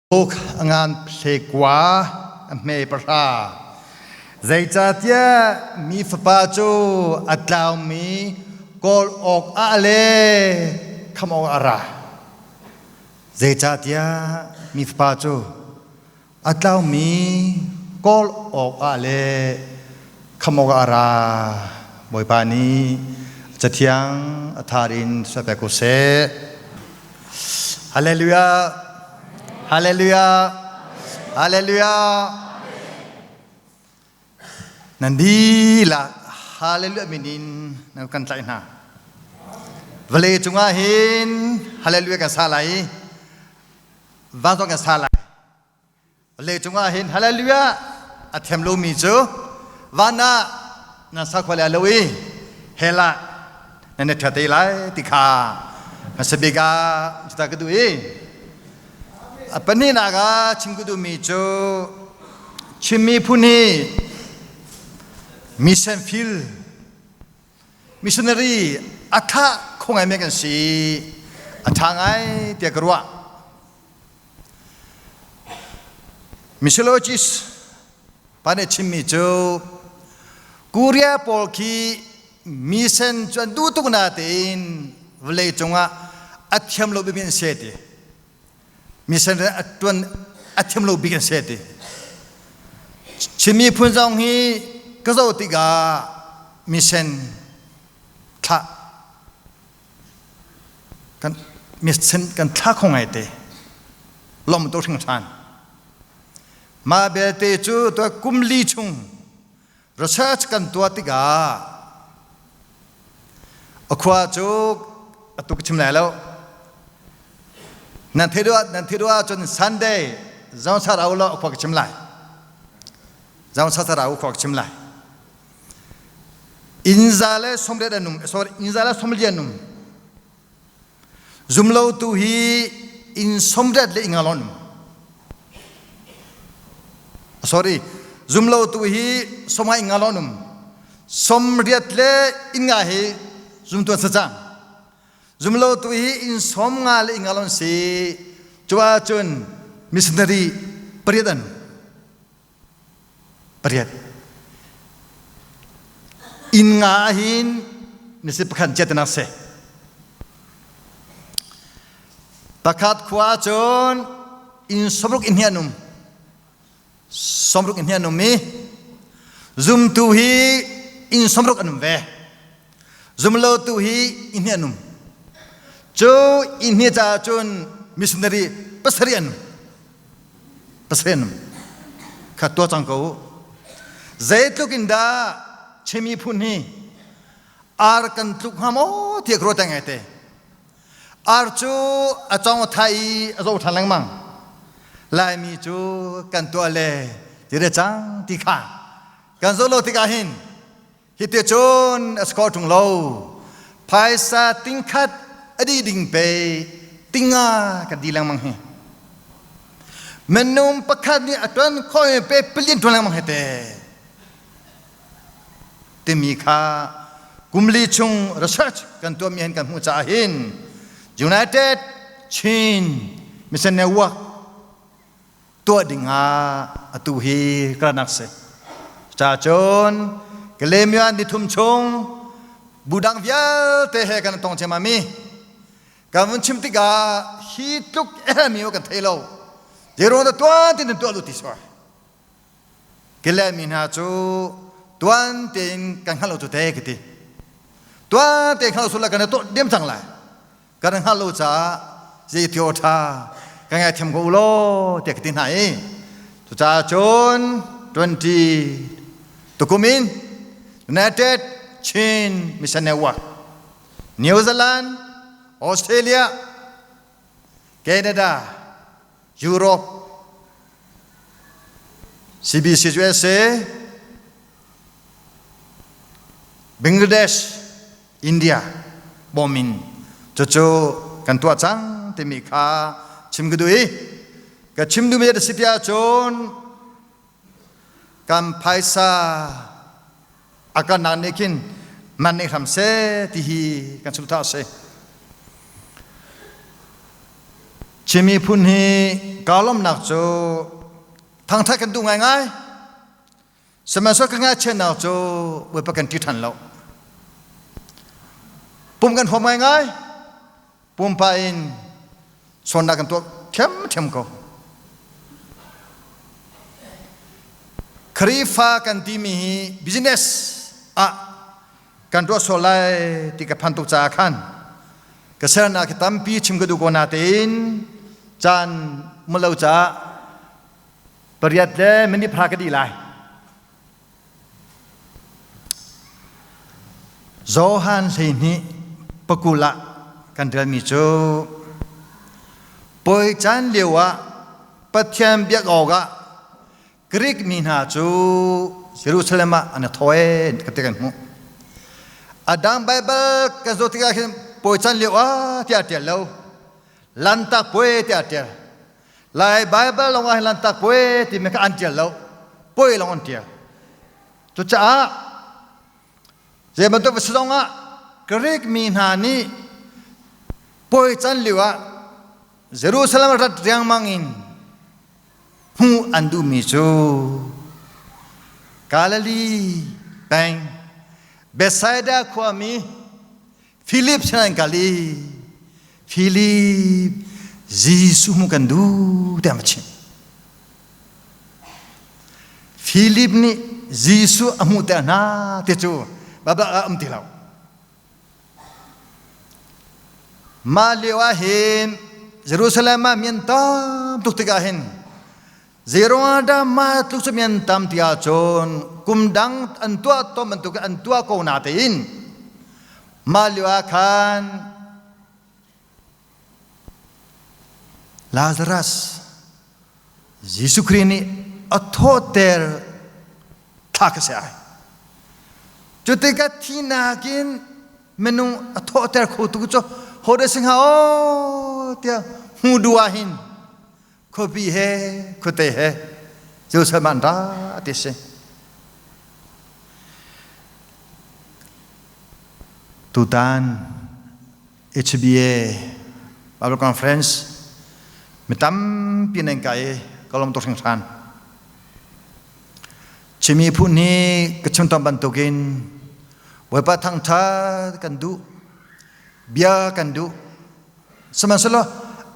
Uk a ngan hlekua a hme pahra. Zeicahtiah mi fapa cu a tlaumi kawl awk ah le khamh awk a ra. Zeicahtiah mi fapa cu a tlaumi kawl awk ah le khamh awk ah a ra. Bawipa nih Cathiang a thar in suah ko seh. Hallelujah! Hallelujah! Hallelujah! Nan dihlak hallelujah min in nan kan tlaih hna. Vawlei cungah hin hallelujah kan sa lai i vancung kan sa lai. Vawlei cungah hin hallelujah a thiam lomi cu van ah nan sakhua le lo i hell ah nan i ṭha te lai ti kha hmasa bik ah cuta ka duh i a pahnihnak ah chim ka duhmi cu Chin miphun hi mission field missionary a ṭha kho ngai mi kan si a ṭha ngai tiah ka ruah. Missiologist pa nih chimmi cu Korea pawl khi mission cu an duh tuk natein vawlei cungah a thiam lo bikmi an si ti. Mission rian a ṭuan a thiam lo bik an si ti. Chin miphun zong hi ka zoh tikah mission thlah kan mission kan thla kho ngai te lom to hringhran mah belte cu tuah kum li chung research kan tuah tikah a khua cu atu ka chim lai lo nan thei duah nan thei duah cun Sunday zong sarau lo a khua ka chim lai zong sarau khua ka chim lai Innza le sawmriat an um, sorry, innza le sawmli an um. Zumlotu hi inn sawmriat le inga lawng an um. Sorry, zumlotu hi sawmnga inga lawng an um. Sawmriat le innga hi zumtu an si cang. Zumlotu hi inn sawmnga le inga lawng si. Cu ahcun missionary pariat an Pariat. Inn nga ahhin misi pakhat chiat si. Pakhat khua cun inn sawmruk in hi an um. Sawmruk in hi an um i zumtu hi inn sawmruk an um ve. Zumlotu hi inn hi an um. Cu inn hi caah cun missionary pasarih an um. Pasarih an um. Kha tuah cang ko u. Zeitluk in dah Chin miphun hi ar kan tluk hnga maw tiah ka ruat ngai te. Ar cu a cong a thai i a zo ṭhan lengmang. Laimi cu kan tuah le ti re cang ti kha kan zoh lo tikah hin Hiti cun a si khawh ṭung lo. Phaisa tingkhat a dih ding pe tinga kan di lengmang hi. Minung pakhat nih a ṭuan khawh pe palian ṭuan lengmang hi te. Timi kha kumli chung research kan tuahmi hin kan hmuh caah hin United Chin Mission Network tuah dingah atu hi ka si. Ca cun Kalemyo ni thum chung budang vialte he kan tong cem mi kan vun chim tikah hi tluk mi kan thei lo zero da tuan tin tuah lu ti sor Kile mi hna cu tuan tein kan hngal lo cu te ka ti tuan te hngal sula kan to diam cang lai kan hngalh lo caah zei thio ṭha ka ngaithiam ko u law tiah ka ti hna i cucaah cun 20 tukum in United Chin Mission Network New Zealand Australia Canada Europe CBC USA Bangladesh India bawm in cucu kan tuah cang timi kha chim ka duh i ka chim duhmi a si tiah cun kan phaisa a kan nak nih khin man nih hram seh ti hi kan chim tha si. Chin miphun hi kaa lawmhnak cu thangṭhat kan duh ngaingai. Sihmanhsehlaw ka ngaihchiatnak cu Bawipa kan ṭi ṭhan lo. Pum kan huam ngaingai. Pumpa in sawnnak kan tuah ṭhiamṭhiam ko. Khrihfa kan timi hi business ah kan tuah sual lai ti ka phan tuk caah khan ka sernak hi tampi chim ka duh ko natein caan mu lo caah pariat le minute phra ka dih lai. Johan 12 pakul ah kan relmi cu puai caan lio ah Pathian biak awkah Greek mi hna cu Jerusalem ah an i thawi ka ti kan hmuh. A dang Baibal kan zoh tikah khin puai caan lio ah tiah a ṭial lo. Lantak puai tiah a ṭial. Lai Baibal lawng ah hin lantak puai timi kha an ṭial lo. Puai lawng an ṭial. Cucaah zei bantuk va si zong ah Greek mi hna nih puai caan lio ah Jerusalem rat riangmang in hmuh an duhmi cu Galilee peng Bethsaida khuami Philip sin an kal i Philip Jesuh hmuh kan duh tiah a chimh. Philip nih Jesuh a hmuhter hna ti cu Baibal ah a um ti lo. Mah lio ah hin Jerusalem ah mi an tam tuk tikah hin zeiruangah dah mah tluk cu mi an tam ti ahcun kum dang an tuah tawn bantuk an tuah ko natein mah lio ah khan Lazarus Jesuh Khrih nih a thawhter thla ka si ai. Cu tikah thihnak in minung a thawhter khotu cu ho dah si hnga aw tiah hmu duh ah hin khuapi he khuate he Jerusalem ah an ra ti si. Tutan HBA Bible Conference mi tampi nan kai i ka lawm tuk hringhran. Chin miphun hi ka chim tawn bantukin Bawipa thangṭhat kan duh, bia kan duh. Sihmanhsehlaw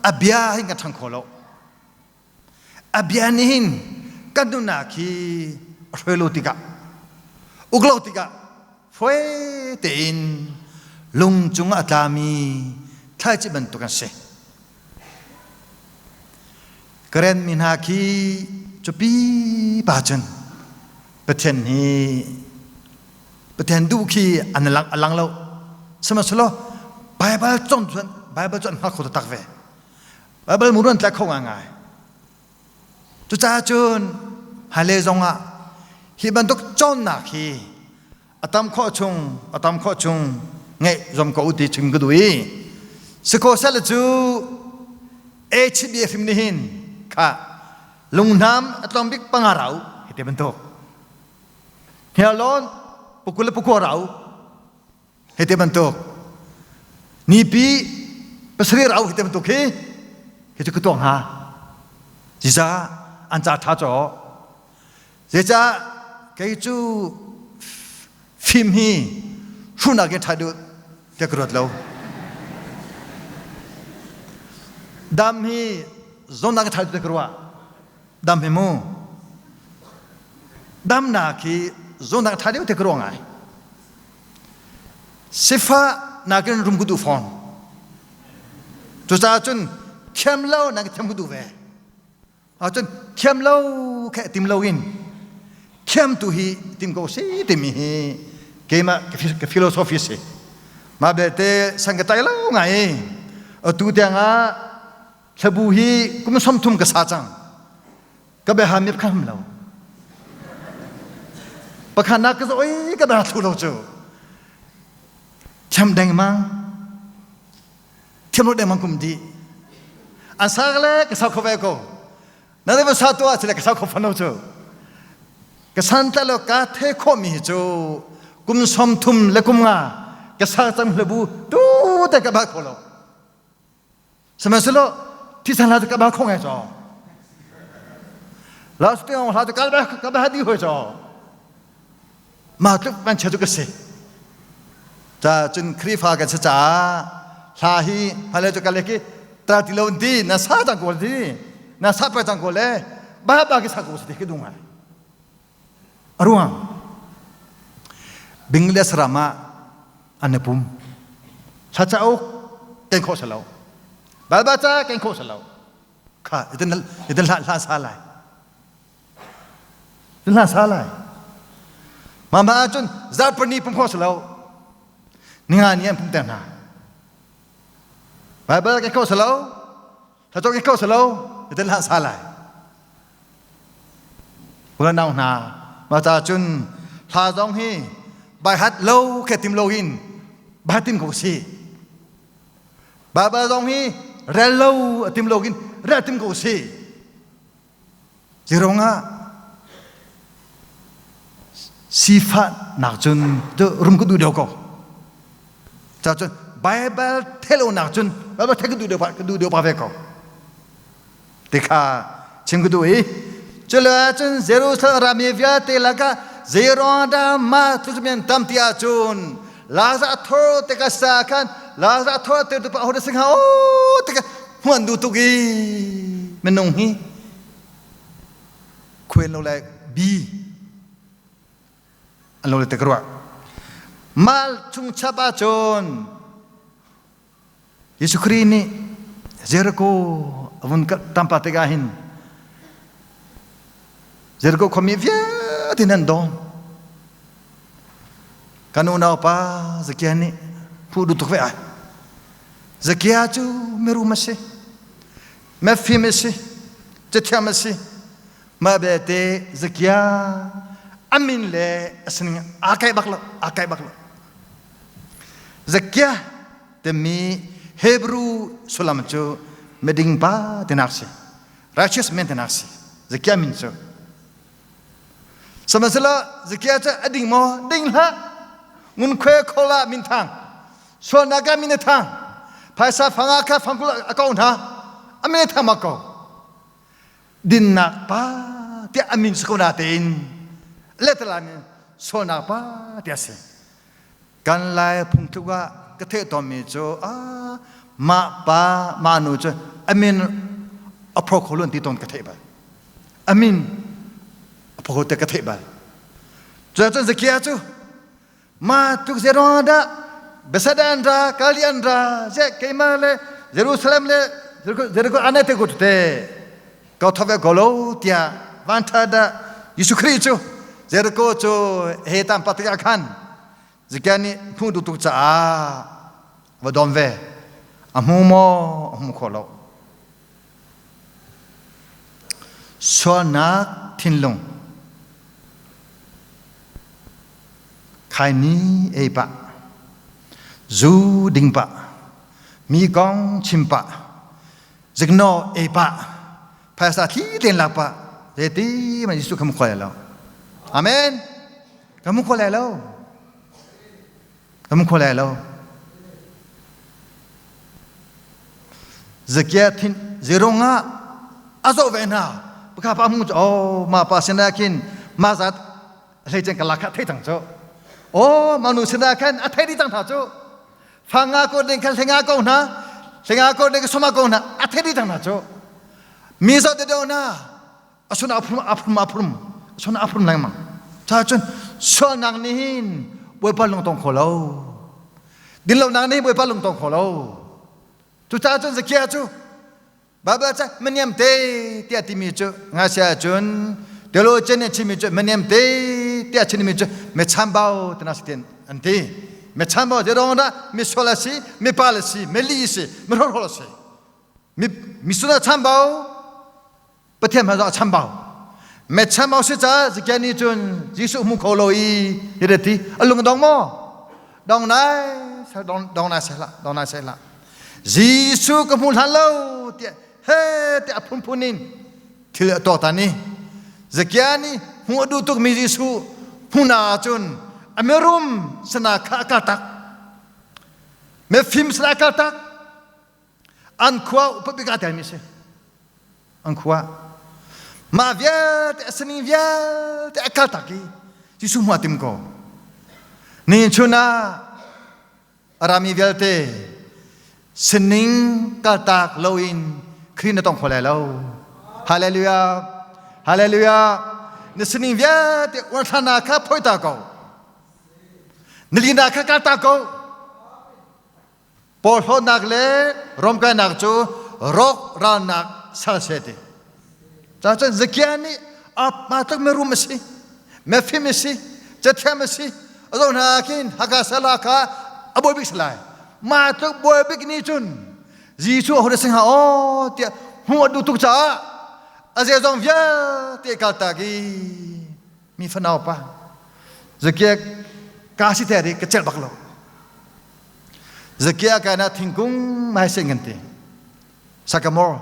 a bia hin kan ṭhang kho lo. A bia nih hin kan nunnak hi a hruai lo tikah, uk lo tikah fawi tein lung cung a tlami thlaici bantuk an si. Karen mi hna khi cupi pa cun Pathian hi Pathian duh khi an lang a lang lo. Sihmanhsehlaw Baibal cong cun Baibal cu an hngal kho taktak ve. Baibal muru an tlai kho ngaingai. Cucaah cun hmailei zongah hi bantuk cawnnak hi a tam khawh chung a tam khawh chung ngeih zom ko u ti chim ka duh i sikhaw sel cu HBA hrim nih hin kha lunghnam a tlawm bik panga rau hi te bantuk hniarlawn pukul le pukua rau hei te bantuk nipi pasarih rau hi te bantuk hi hi cu ka tuak hnga ziza an ca ṭha caw zeicah kei cu fim hi hruhnak in ṭha duh tiah ka ruat lo dam hi zawtnak in ṭha duh tiah ka ruah dam hi mu damnak hi zawtnak ṭha deuh tiah ka ruah ngai Sifah nakin rum ka duh fawn. Cucaah cun thiam lo na ka thiam ka duh ve. Ahcun thiam lo khe tim lo in thiam tu hi tim ko si timi hi keimah ka philosophy si. Mah belte san ka tlai lo ngai. Atu tiang ah hlabu hi kum 30 ka sa cang. Ka bia mip kha ham lo. Pakhatnak ka zoh i ka bia thlu lo cu. Thiam dengmang. Thiam lo dengmang kum di. An sak le ka sau kho ve ko. Na le sa tuah cu le ka sau kho fan lo cu. Ka san tla lo ka the khawh mi hi cu kum 30 le kum nga ka sa cang hlebu tu te ka ba kho lo. Sihmanhsehlaw Thisen hla cu ka ba kho ngai caw. La su tiang hla cu kal ba ka ba di hoi caw. Ma tluk van chia cu ka si. Ca cun Khrihfa kan si caah hla hi hmale cu kal ki tra ti lo ti na sa cang ko ti na sa pa cang ko le ba ba ki sa ko si ti ki dung ai. A ruang Bangladesh ram ah an i pum. Thla cauk ken khawh si lo. Baibal ca ken khawh si lo. Kha itin itin hla hla sa lai. Itin hla sa lai. Mama ahcun zarpani pum khawh si lo. Ninga ni an pum ter hna. Baibal ken khawh si lo. Thla cauk ken khawh si lo. Itin hla sa lai. Unau hna, mah ca cun hla zong hi baihat lo khe tim loin baihat tim ko si. Baibal zong hi rel lo a tim loin rel tim ko si. Zeiruangah sifahnak cun rum ka duh deuh ko. Ca cun Baibal thelonak cun Baibal the ka duh deuh ka duh deuh pa ve ko. Ti kha chim ka duh i culo ahcun Jerusalem rami vialte lakah zeiruang dah mah tluk tam ti ahcun Lazar thor te ka sa khan Lazar thor te tu pa ho da sing ha o te ka hmuan du tuk i minung hi khuan lo le bi an lo le te ka ruah mal chung chap ahcun Jesuh Khrih nih Jericho a vun tampa tikah hin Jericho khuami vialte nan dawn. Kan unau pa Zakia nih phu duh tuk ve ai. Zakia cu mirum a si, mefim a si, cathiam a si. Mah belte Zakia a min le a sining aa kaih bak lo, aa kaih bak lo. Zakia timi Hebrew sullam cu miding pa tinak si. Righteous man tinak si. Zakia min cu. Sihmanhsehlaw Zakia cu a ding maw? Ding hlah. Ngunkhuai khola min thang. Sualnak ah min a thang. Phaisa fanga kha fangkul a ko hna. A min a thang bak ko. Dinnak pa tiah a min si ko natein letala min sualnak pa tiah a si. Kan Lai phungtluk ah ka theih tawnmi cu ah mah pa mah nu cu a min a pho kho lo an ti tawn ka theih bal. A min a pho kho te ka theih bal. Cuacun Zakia cu ma tuk zeruang dah Bethsaida an ra Galilee an ra ze keimah le Jerusalem le Jericho ane te ko te ko thove ko lo tiah van tha dah Jesuh Khrih cu Jericho cu he tam pa tikah khan Zakia nih hmuh duh tuk caah va dawm ve a hmu maw a hmu kho lo sualnak thinlung khaini ei pah zu ding pah mi kong chim pah zikno ei pah phaisa thli ten lak pah zeiti man Jesuh kha mu kho lai lo amen ka mu kho lai lo ka mu kho lai lo Zakia thin zerong ah a zoh ve hna pakha pa hmu cu oh ma pa sinah khin ma zat hlei cang ka lak kha thei cang cu oh ma nu sinah khan a thei dih cang hna cu Fanga ko ding khan hlenga ko hna hlenga ko ding soma ko hna a thei dih cang hna cu mi zo te do na asun aphrum aphrum aphrum asun aphrum lengmang cha cun sualnak nih hin bawipa lungtong kho lo dinlonak nih bawipa lungtong kho lo cucaah cun Zakia cu Baibal ca maniam te tiah timi cu ngasia cun theologian nih chimmi cu maniam te tiah chimmi cu mi chambau tina si tin an ti mi chambau ti dong dah mi sual a si mi pal a si mi li si mi hrohhrol a si mi mi suna chambau Pathian hmai zong a chambau mi chambau si ca zikia nih cun Jesuh hmu kho lo i hi ti a lung dong maw dong nai dong dong nai sehla dong nai sehla Jesuh ka hmu hlan lo tiah he tiah a phunphun in thil a tuak tan i Zakia nih hmuh a duh tukmi Jesuh hmuhnak ahcun a mirum sana kha a kaltak mifim sana a kaltak. An khua upa bik aa telmi a si. An khua. Mah vialte a sining vialte a kaltak i Jesuh hmuh a tim ko. Ni chun ah a rami vialte sining kaltak loin Khrih na tong kho lai lo. Hallelujah. Hallelujah. Na sining vialte uarthlarnak kha phoita ko. Na linak kha kaltak ko. Porhlawtnak le romkainak cu rawkralnak sal se ti. Cacun Zakia nih a tluk mirum a si, mifim a si, cathiam a si, a zoh hna khin Haka sala kha a bawi bik si lai. Mah tluk bawi bik nih cun Jesuh a hun a si hnga aw tiah hmuh a duh tuk caah a zeizong vialte kaltak i mi fanau pa Zakia ka si te ri ka celh bak lo. Zakia kai na thingkung mai sen kan ti. Sakamor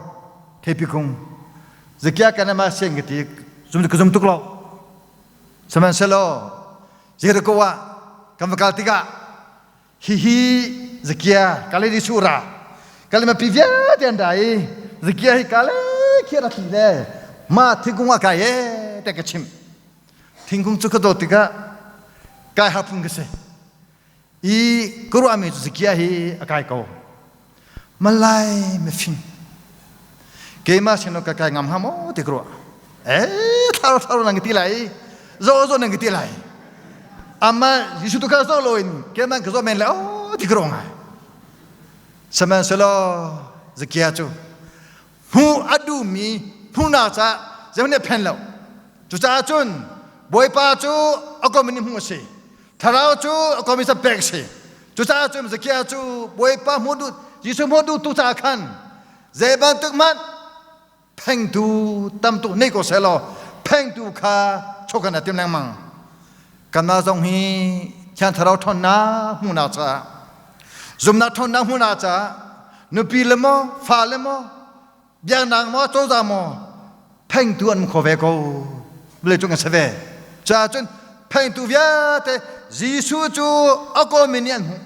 theipi kung. Zakia kai na mai sen ka ti zum ka zum tuk lo. Sihmanhsehlaw Jericho ah kan va kal tikah hihi Zakia kale Jesuh ra kale ma pi vialte an ra i Zakia hi kale khi ra tli le ma thingkung ah kai e te ka chim thingkung cu ka dawt tikah kai har phun ka si I ka ruahmi cu Zakia hi a kai ko. Malai mifim. Keimah sin ka kai ngam hnga maw ti ka ruah. Eh, thlar thlar nang ti lai. Zo zo nang ti lai. Ama Jesuh tu kha zo loin keimah ka zo men le oh ti ka ruah ngai. Sihmanhsehlaw Zakia cu hmuh a duhmi hmuhnak caah zeihmanh nih a phen lo. Cucaah cun Bawipa cu a kom in hmuh a si. Thlarau cu a kom in pek a si. Cucaah cun Zakia cu Bawipa hmuh duh Jesuh hmuh duh tu caah khan zei bantuk hmanh phengtu tam tuk nei ko seh law phengtu kha chawkan a tim lengmang. Kanmah zong hi Thiang Thlarau ṭhawnnak hmuhnak caah zumnak ṭhawnnak hmuhnak caah nupi le maw fa le maw biaknak maw cozah maw phengtu an um kho ve ko vawlei cung an si ve caah cun phengtu vialte Jesuh cu a kawlmi nih an hmuh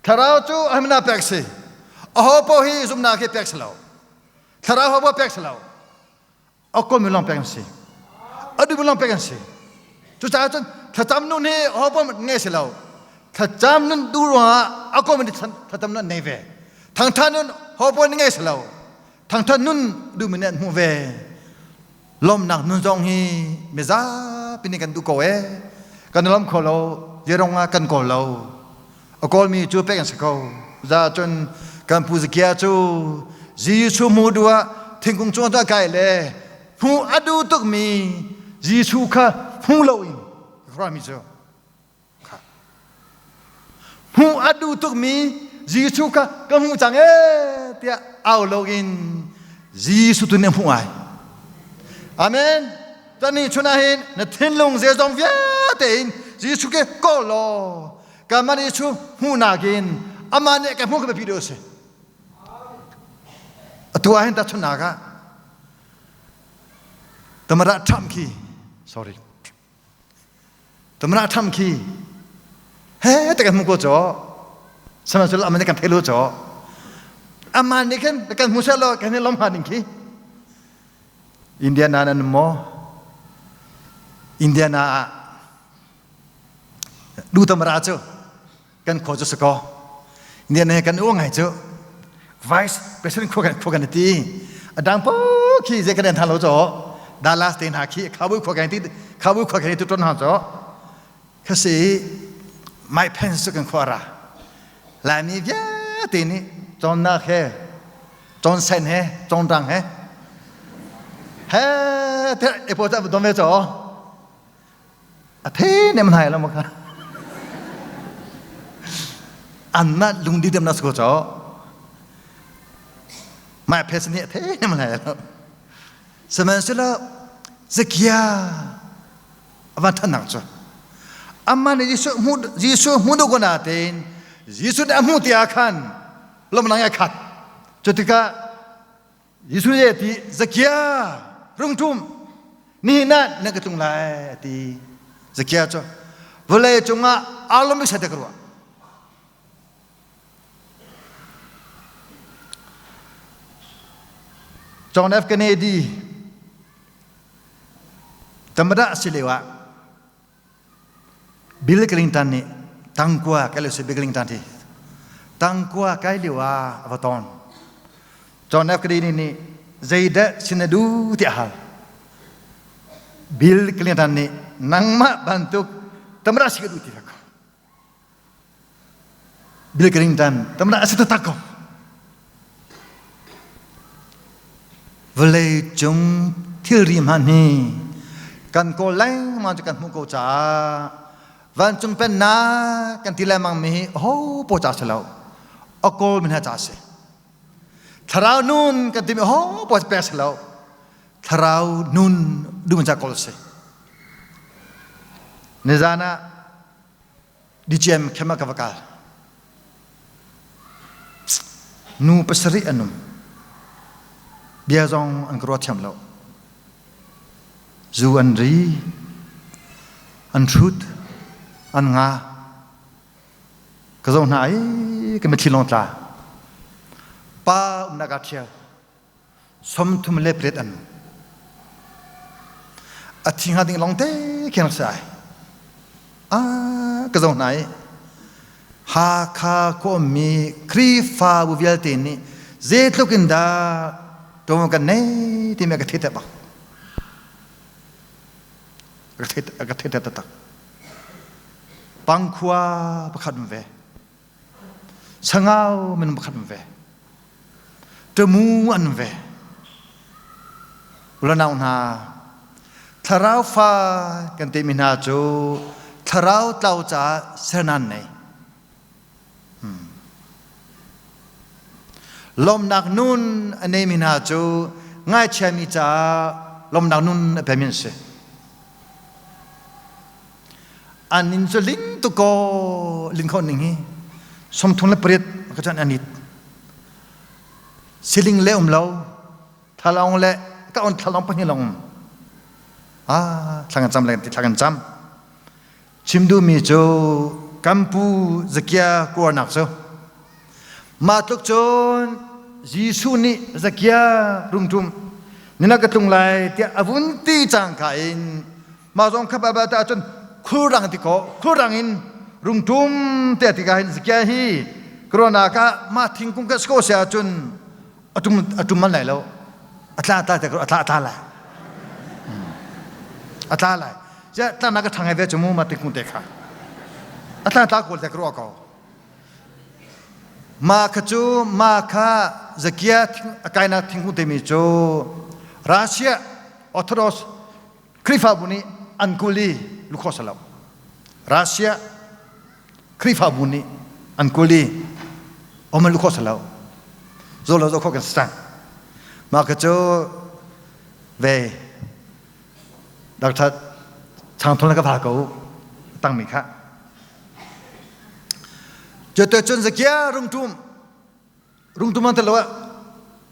thlarau cu a pek si aho paoh hi zumnak hi pek si lo thlarau ho paoh pek si lo a kawlmi lawng pek an si a duhmi lawng pek an si cucaah cun thlacam nun hi aho paoh ngei si lo thlacam nun duh ruangah a kawlmi nih thlacam nun an nei ve thangtha nun ho paoh nih ngei si lo thangthat nun duhmi nih an hmuh ve lawmnak nun zong hi mizapi nih kan duh ko ee kan lawm kho lo zeirong ah kan kawl lo a kawlmi cu pek an si ko za cun kan pu Zakia cu Jesuh hmu duh ah thingkung cung ah kai le hmuh a duh tukmi Jesuh kha hmu lo in mi cu Hmuh a duh tukmi Jesuh kha ka hmuh cang ee tiah au loin Jesuh tu nih a hmuh ai. Amen. Tani chun ah hin na thinlung zeizong vialte in Jesuh ke kawl law kanmah nih Jesuh hmuhnak in amah nih ka hmuh ka biapi deuh a si. Atu ah hin tahchunhnak ah Tamara Trump khi sorry Tamara tham khi he te kan hmu ko cho sihmanhsehlaw aman kan thei lo cho aman nih khin kan hmu seh law kan hi lom hnga ding khi Indiana nan maw Indiana ah du tamara cu kan khua cu si kaw Indiana he kan u ngai cu vice president khua kan khua kan ti a dang po khi zei kan en than lo cho Dallas te hna khi Cowboy khua kan ti Cowboy khua kan ti ton ha cho khasi Mike Pence cu kan khua ra Laimi vialte nih cawnnak he cawnsen he cawnrang he he te epo ta don ve cho A the nem hnai lo ma kha. Anna lungdi dem na sko cho. Mai phe ni a the nem hnai lo. Sihmanhsehlaw Zakia avan than cu. Amma nih Jesuh hmu Jesuh hmu duh ko na tein Jesuh nih a hmu ti ah khan lomnang a khat. Cutikah Jesuh nih a ti, Zakia, rung ṭum, nihin ah na ka tlung lai, a ti. Zakia cu vawlei cungah aa lawm bik seh ka ruah. John F. Kennedy Tamada si lio ah Bill Clinton nih tangkua kai lio si Bill Clinton hi tangkua kai lio ah a va ton. John F. Kennedy nih zeidah sin na duh tiah a hal. Bill Clinton nih nangmah bantuk tamada si ka duh ti ko. Bill Clinton tamada a si taktak ko. Vawlei cung thilri hmanh hi kan kawl lengmang cu kan hmuh ko caah vancung pennak kan ti lengmang mi hi aho paw ca si lo a kawl mi hna ca si thlarau nun kan timi aho paw pek si lo thlarau nun duh ca kawl si nizan ah DGM khem ah ka va kal. Nu pasarih an um. Bia zong an ka ruat thiam lo. Zu an ri, an hrut, an nga. Ka zoh hna i ka mitthli lawng tla. Pa umnak ah ṭhial. 38 an a thi hnga ding lawng te khin rak si ai ah ka zo hna i Hakha khua ummi Khrihfabu vialte nih zeitluk in dah ṭuan kan nei timi ka theih bak ka theih taktak pangkhua pakhat um ve Sangau minung pakhat an ve. Tamu an ve. Ulanau hna, thlarau fa kan timi hna cu thlarau tlau caah sernan nei. Hmm. Lawmnak nun a neimi hna cu ngaichiami caah lawmnak nun a pemi an si. An inn cu ling tuk kaw lin kho ning hi 38 ka chan an it siling le um lo thalong le ka on thalong pahnih long um ah thlang cam le ti thlang cam chim duh mi cu kampu zakia kuarnak cu mah tluk cun Jesuh nih Zakia rungtum nina ka tlung lai tiah a vun ti cang ka in mah zong kha ba ta cun khulrang ti ko khulrang in rungtum te ti ka hin Zakia hi corona ka mah thingkung ka sko sia cun atum atum man lai lo atla tla te ko atla atla lai atla lai ja tla na ka thangai ve chumu ma tingkung te kha atla tla ko te ko ko Mah kha cu mah kha Zakia a kainak thingkung timi cu Russia Orthodox Khrihfabu nih an kulh i lukhawh si lo. Russia Khrihfabu nih an kulh i om an lukhawh si lo. Zaw lo zaw khawh kan si cang. Mah kha cu ve Dr. Chang Thon ka va ko tangmi kha. Cuticun Zakia rungtum rungtum an talo ah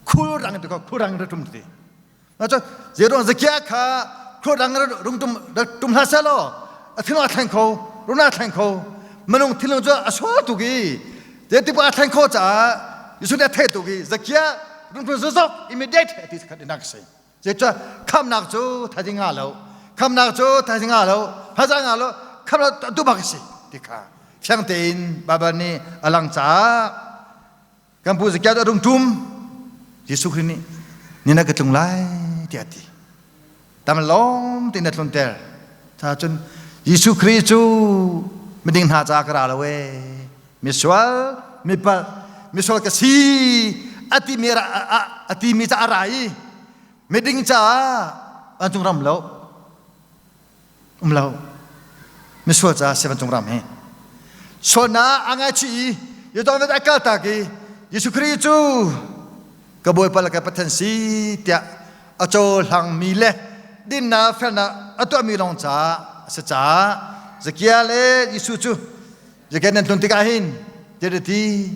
khulrang ti ko khulrang ra tum ti. Na cu zeruang Zakia kha khulrang rungtum tum hlah seh law a thinlung a thleng kho runa a thleng kho minung thinlung cu a sual tuk i zeiti a thleng kho caah Jesuh nih a theih tuk i Zakia rungtum zozok immediate ti khat in a si. Zeicah khamnak cu thaizing nga lo, khamnak cu thaizing nga lo, hmaizah nga lo, khamnak tu bak a si ti kha fiang tein Baibal nih a lang caah kan pu Zakia cu a rung ṭum Jesuh Khrih nih ni na ka tlung lai tiah a ti. Tam lawm tein a tlunter. Ca cun Jesuh Khrih cu miding hna caah ka ra lo ee. Misual, mipalh, misual ka si a timi a timi ca a ra i miding caah vancung ram lo um lo misual caah si vancung ram hi sualnak a ngaichih i Yodon a kal tak i Jesuh Khrih cu ka Bawipa le ka Pathian si tiah a cohlangmi le dinnak felnak a tuahmi lawng caah a si caah Zakia le Jesuh cu Zakia nan tlun tikah hin tiah ti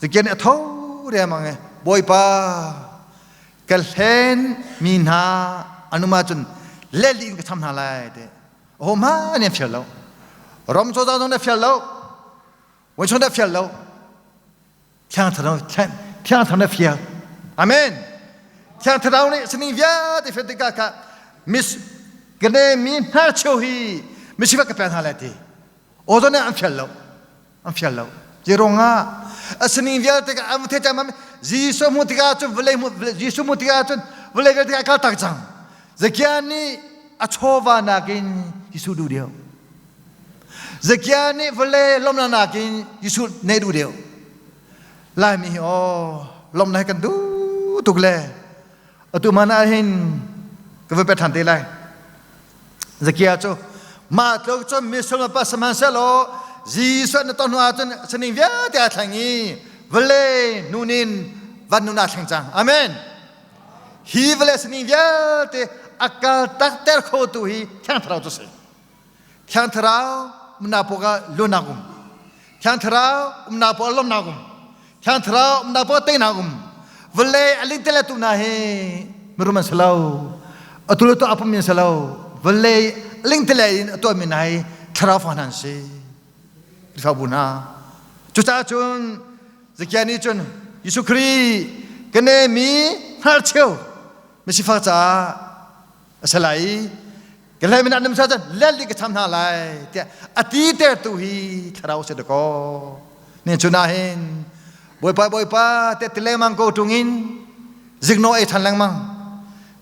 Zakia nih a tho riangmang i Bawipa ka hlen mi hna an um ahcun let in ka cham hna lai ti aho hmanh nih an fial lo Rom cozah zong nih a fial lo Washington nih a fial lo Thiang Thlarau Thiang Thlarau nih a fial Amen. Thiang Thlarau nih sining vialte fian tikah kha mis kane mi hnarcheu hi misifak ka pek hna lai ti. Aw nih an fial lo. An fial lo. Ruangah a sining vialte ka an thei cang Jesuh hmuh tikah cun vawlei hmuh Jesuh hmuh tikah cun vawlei vialte a kal tak cang. Zakia nih a chawva nakin Jesuh duh deuh. Zakia nih vawlei lawmhnak nakin Jesuh neih duh deuh. Laimi hi aw lawmhnak hi kan duh tuk le atu man ah hin ka va pe ṭhan te lai. Zakia cu mah tluk cun misual pa sihmanhsehlaw Jesuh na ton hnu ahcun sining vialte aa thleng i vawlei nun in van nun aa thleng cang. Amen. Hi vawlei sining vialte a kal takter khotu hi Thiang Thlarau cu si. Thiang Thlarau umnak paoh ah luatnak um. Thiang Thlarau umnak paoh ah lawmhnak um. Thiang Thlarau umnak paoh ah teinak um. Vawlei a linte le tu hna hi mirum an si lo. Atu le tu a pummi an si lo. Vawlei lingtele in a tuahmi hna hi thlarau fa hna an si. Khrihfabu hna. Cucaah cun Zakia nih cun Jesuh Khrih ka nemi hnarcheu misifak caah a si lai i ka hlei min ah nam sa cun let li ka cham hna lai tiah a ti tertu hi thlarau si dakaw ne chun ah hin bawipa bawipa te ti lengmang ko ṭung in zikno ei ṭhan lengmang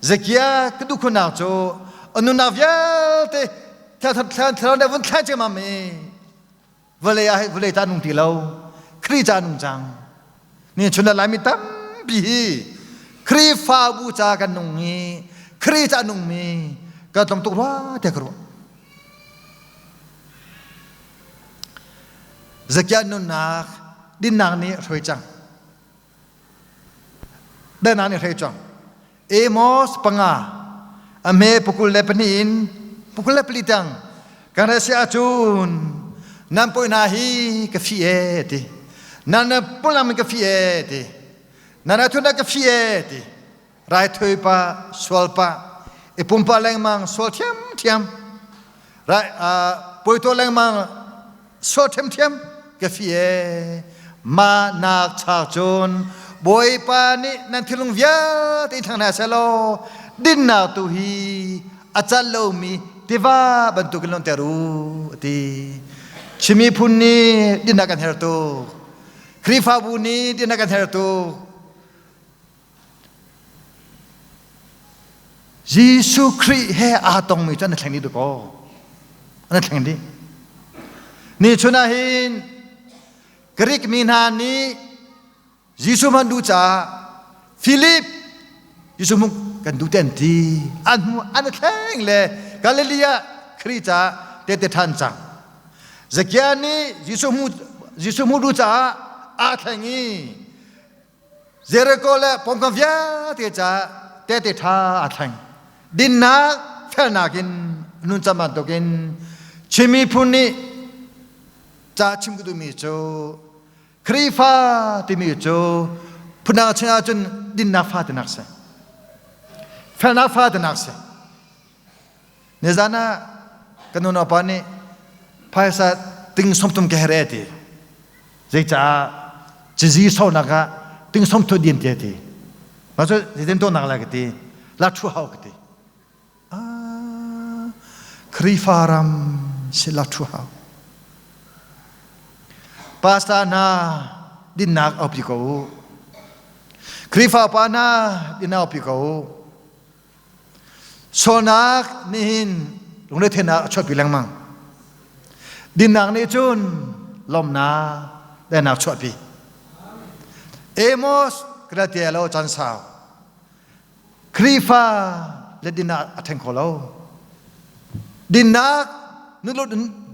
Zakia ka duh khunak cu a nunnak vialte thlarau nih vun thlai ciammam i vawlei ah vawlei ca nung ti lo Khrih ca nung cang ni chun le laimi tampi hi Khrihfabu ca kan nung i Khrih ca nung mi ka tlawm tuk rua tiah ka ruah Zakia nunnak dinnak nih a hruai cang Daihnak nih hrei cang. Amos panga a hme pukul le pahnih in pukul le pali tiang kan re si ahcun nan poi hna hi ka fi e ti nan pulam ka fi e ti nan athun ka fi e ti raithui pa sual pa i pumpa lengmang sual thiam thiam rai puai to lengmang sual ṭhiamṭhiam ka fi e mah nak cha cun Bawipa nih nan thinlung vialte in thlang hna selaw dinnak tu hi a cal lomi tiva bantukin lonter u ati Chin miphun nih dinnak kan herh tuk Khrihfabu nih dinnak kan herh tuk Jesuh Khrih he aa tongmi cu an thleng dih dakaw. An thleng dih. Ni chun ah hin Greek mi hna nih Jesuh hman duh caah Philip Jesuh hmu kan duh te an ti. An hmu an thleng le Galilee ah Khrih caah tehte ṭhan cang. Zakia nih Jesuh hmu Jesuh hmu duh caah aa thleng i Jericho le pawngkam vialte caah tehte ṭha aa thleng. Dinnak, felnak in nun cam bantukin Chin miphun nih ca chim ka duhmi cu Khrihfa timi cu phundang chin ahcun dinnak fa tinak si. Felnak fa tinak si. Nizan ah kan unaupa nih phaisa ting sawmthum ka herh e ti. Zeicah cizi sonak ah ting sawmthu din ti ti. Mah cu zeitin tuahnak lai ka ti. La thu hau ka ti. Ah, Khrihfa ram si la thu hau. Pastor hna dinnak aupi ko u. Khrihfa pa hna dinnak aupi ko u. Sualnak nih hin lungretheihnak a chuahpi lengmang. Dinnak nih cun lawmhnak daihnak chuahpi. Amos kala lo caan sau. Khrihfa le dinnak a ṭheng kho lo. Dinnak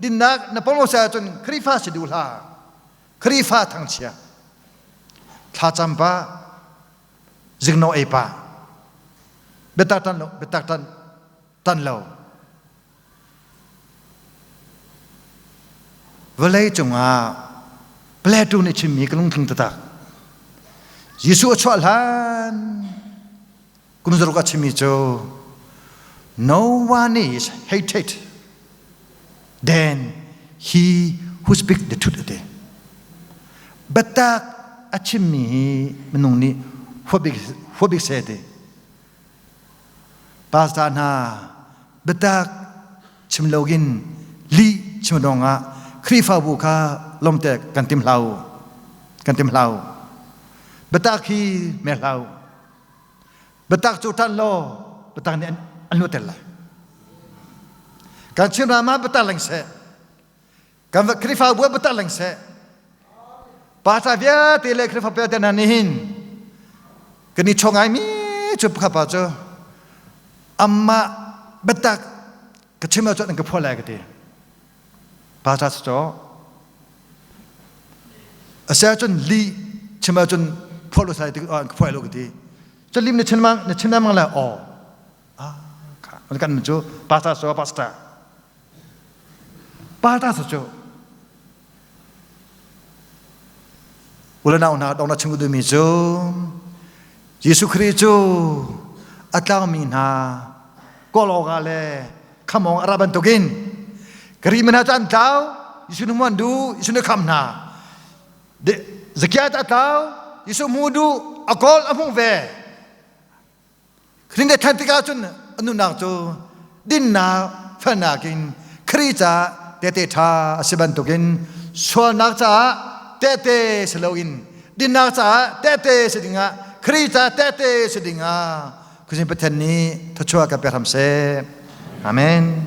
dinnak na pom lo si ahcun Khrihfa si duh hlah. Khrihfa thangchia. Thlacam pah ziknawh ei pah biatak tan lo biatak tan tan lo vawlei cungah Plato nih chimmi ka lungtling taktak Jesuh a chuah hlan kum zaruk a chimmi cu no one is hated than he who speak the truth ati biatak a chimmi hi minung nih huat bik huat bik seh ti. Pastor hna biatak chim loin lih chim ruangah Khrihfabu kha lawmte kan tim hlah u. Kan tim hlah u. Biatak hi me hlah u. Biatak cu ṭan law biatak nih an luatter lai. Kan Chin ram ah biatak leng seh. Kan Khrihfabu ah biatak leng seh. Pastor vialte le Khrihfa vialte hna nih hin kan i chawng ngaimi cu pakhat pa cu amah biatak ka chim ahcun an ka phuah lai ka ti. Pastor si caw. A si ahcun lih chim ahcun phuah lo sai ti an ka phuah lo ka ti. Cu lim na chim na chim lengmang le aw. Ah kha kan cu pastor so pastor. Pastor so cu Ulanau hna dong na chim duhmi cu Jesuh Khrih cu a tlangmi hna kawl awkah le kham awk a ra bantukin Khrih mi hna cu an tlau Jesuh nu an duh Jesuh nih kham hna Zakiat a tlau Jesuh hmu duh a kawl a hmuh ve Khrih nih than tikah cun a nunnak cu dinnak felnak in Khrih caah tehte ṭha a si bantukin sualnak caah tehte si loin dinnak caah tehte si dingah Khrih caah tehte si dingah Khuazing Pathian nih thluachuah kan pek hram seh. Amen.